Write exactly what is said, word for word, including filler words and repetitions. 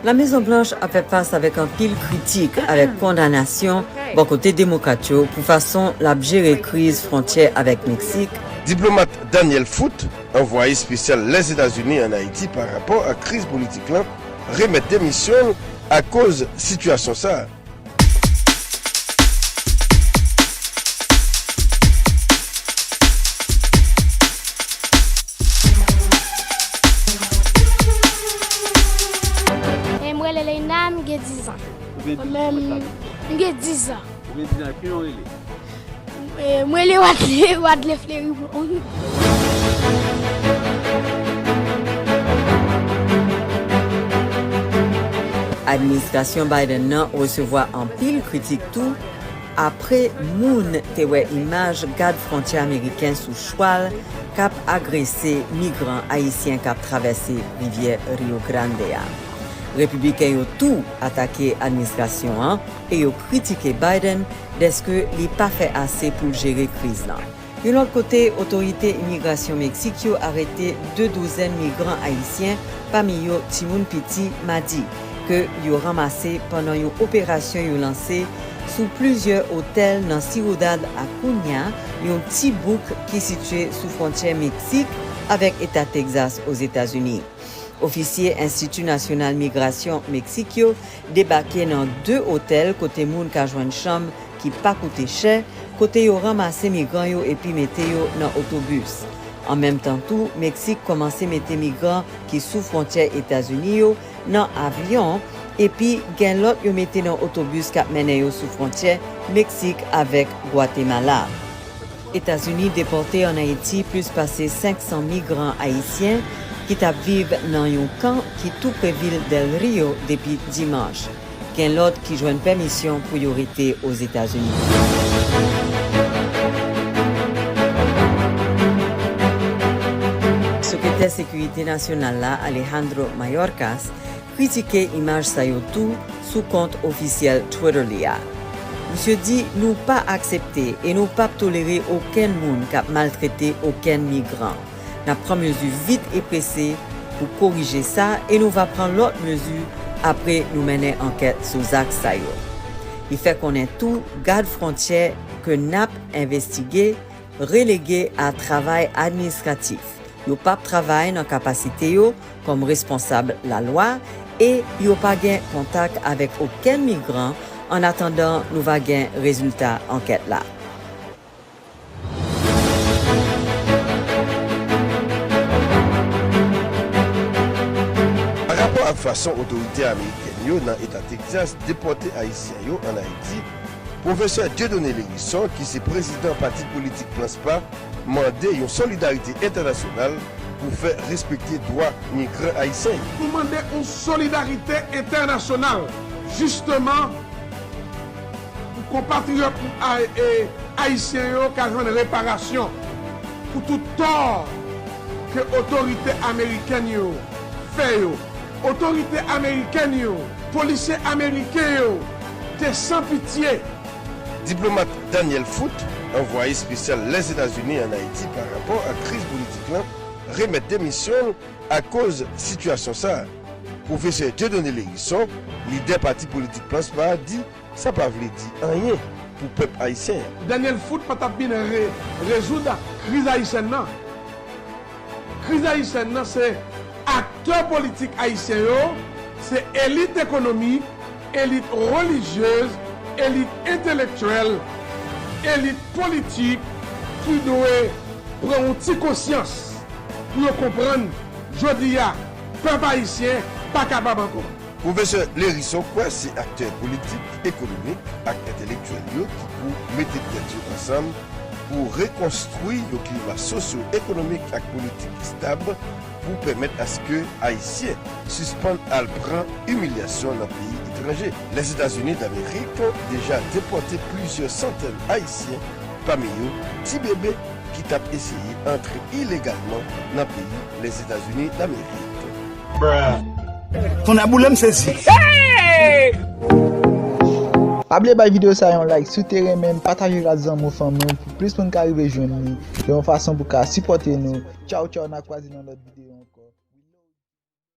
Lamezon Blanch ap fè fas avèk anpil kritik avèk kondanasyon bò kote demokrat yo pou fason l ap jere kriz fwontyè avèk Meksik. Diplomat Daniel Foote, anvwaye espesyal Lèzetazini ann Ayiti pa rapò ak kriz politik la, remèt demisyon l akoz sitiyasyon sa a. E mwen rele Leina, m gen diz an. Ou gen diz an, mwen, m gen diz an. Ou gen diz an, ki non w rele? E, mwen rele Wadley, Wadley Fleury Brown. Administrasyon Biden nan resevwa anpil kritik tou apre moun te wè imaj gad fwontyè ameriken sou chwal k ap agrese migran ayisyen k ap travèse rivyè Rio Grande a. Repibliken yo tou atake administrasyon an e yo kritike Biden dèske li pa fè ase pou l jere kriz lan. Yon lòt kote, otorite imigrasyon Meksik yo arete de douzèn migran ayisyen, pami yo timoun piti, madi, ke yo ranmase pandan yon operasyon yo lanse sou plizyè otèl nan Ciudad Acuña, yon ti bouk ki sitiye sou fwontyè Meksik avèk eta Tegzas Ozetazini. Ofisye Enstiti Nasyonal Migrasyon Meksik yo debake nan de otèl kote moun ka jwenn chanm ki pa koute chè, kote yo ranmase migran yo epi mete yo nan otobis. An menm tan tou, Meksik kòmanse mete migran ki sou fwontyè Etazini yo nan avyon, epi gen lòt yo mete nan otobis k ap mennen yo sou fwontyè Meksik avèk Gwatemala. Etazini depòte ann Ayiti plis pase senk san migran ayisyen ki t ap viv nan yon kan ki tou pre vil Del Rio depi dimanch. Gen lòt ki jwenn pèmisyon pou yo rete Ozetazini. Sekretè Sekirite Nasyonal la, Alejandro Mayorkas, kritike imaj sa yo tou sou kont ofisyèl Twitter li a. Misye di: "Nou pa aksepte e nou p ap tolere okenn moun k ap maltrete okenn migran. N ap pran mezi vit e prese pou korije sa e nou va pran lòt mezi apre nou mennen ankèt sou zak sa yo." Li fè konnen tou gad fwontyè ke n ap envestige relege a travay administratif. Yo p ap travay nan kapasite yo kòm responsab lalwa e yo pa gen kontak avèk okenn migran annatandan nou va gen rezilta ankèt la. Pa rapò ak fason otorite amerikèn yo nan eta Tegzas depòte Ayisyen yo ann Ayiti, Pwofesè Dieudonné Lherisson, ki se prezidan pati politik Planspa, mande yon solidarite entènasyonal pou fè respekte dwa migran ayisyen yo. Nou mande yon solidarite entènasyonal, jisteman, pou konpatriyòt nou a- e ayisyen yo ka jwenn reparasyon pou tout tò ke otorite amerikèn yo fè yo. Otorite amerikèn yo, polisye ameriken yo te san pitye. Diplomat Daniel Foote, anvwaye espesyal Lèzetazini ann Ayiti pa rapò ak kriz politik la, remèt demisyon l akoz sitiyasyon sa a. Pwofesè Dieudonné Lherisson, lidè pati politik Planspa a, di sa pa vle di anyen pou pèp ayisyen an. Daniel Foote pa t ap vin re- rezoud kriz ayisyèn nan. Kriz ayisyèn nan se aktè politik ayisyen yo, se elit ekonomik, elit relijyez, elit entelektyèl, elit politik ki dwe pran yon ti konsyans pou yo konprann jodi a pèp ayisyen pa kapab ankò. Pwofesè Lherisson kwè se aktè politik, ekonomik ak entelektyèl yo ki pou mete tèt yo ansanm pou rekonstwi yon klima sosyo-ekonomik ak politik ki stab pou pèmèt aske Ayisyen sispann al pran imilyasyon nan peyi etranje. Lèzetazini Damerik deja depòte plizyè santèn Ayisyen, pami yo ti bebe ki t ap eseye antre ilegalman nan peyi Lèzetazini Damerik. Tonnè boule m sezi. Pa bliye bay videyo sa yon like si w te renmen l, pataje l ak zanmi w, fanmi w pou plis moun ka rive jwenn li. Se yon fason pou ka sipòte nou. Tchaw tchaw, n a kwaze nan lòt videyo.